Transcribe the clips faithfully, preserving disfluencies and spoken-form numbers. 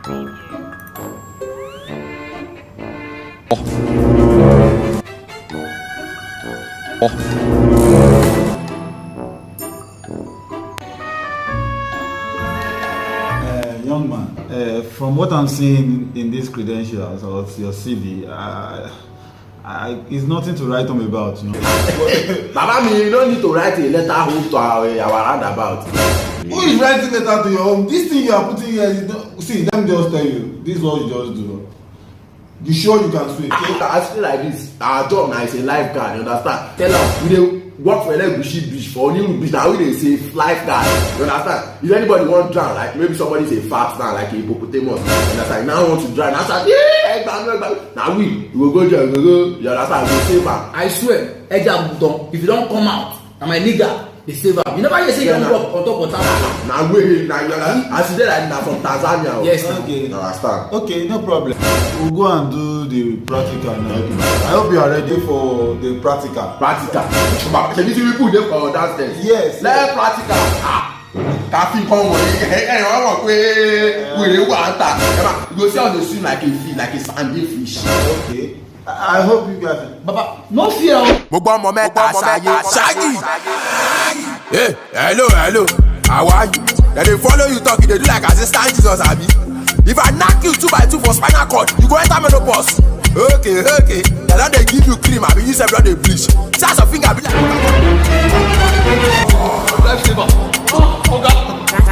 Uh, young man, uh, from what I'm seeing in these credentials or your C V, I, I, it's nothing to write home about, you know. Baba, me, you don't need to write a letter home to our, our roundabout. Who is writing letter to your home? This thing you are putting here, you don't, see, let me just tell you, this is what you just do. You sure you can swim? Ah, I feel like this. Our job now is a lifeguard, you understand? Tell am, we dey work for Elegushi Beach, for Oniru Beach, now we dey save lifeguard, you understand? If anybody wan drown, like maybe somebody is a fat now, like a hippopotamus, you understand? Now want to drown, now start, "Yeah, egba, no, egba." Now we, we go go there, we go go, you understand? We go save am. I swear, Eja Budon, if you don't come out, na my nigga, dey save am. You never hear say you don drop on top of town? Na way, na, you understand? As you dey like, na from Tanzania o. Yes, na. Okay. You understand? Okay, no problem. We'll go and do the practical now. Okay. I hope you are ready for the practical. Practical. But shebi two people dey for downstairs. Yes. Let practical. Ah, caffeine come on. Ẹ, ẹ, ẹ, wọ́n mọ̀ pé wèrè wà ń tà. Ẹ máa, you go see how they swim like a fish, like a sandy fish. Okay. I hope you guys. Baba, no fear o. Mo gbọ́ ọmọ mẹ́ta ṣayé ṣáàgì. Hey, hello, hello. How are you? Dem dey follow you talk, you dey do like assistant Jesus, abi? If I knock you two by two for spinal cord, you go enter menopause. Okay, okay. Dem don dey give you cream, abi? You sef don dey bleach. See as your finger be like. Lifesaver. Oh, oga.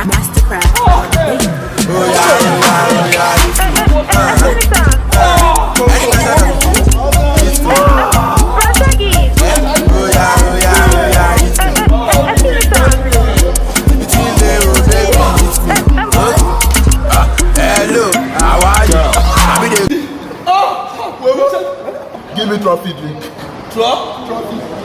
Mastercraft. Oh, yeah, oh, yeah, oh, yeah. Hello, how are you? Give me trophy drink. Trophy? Trophy.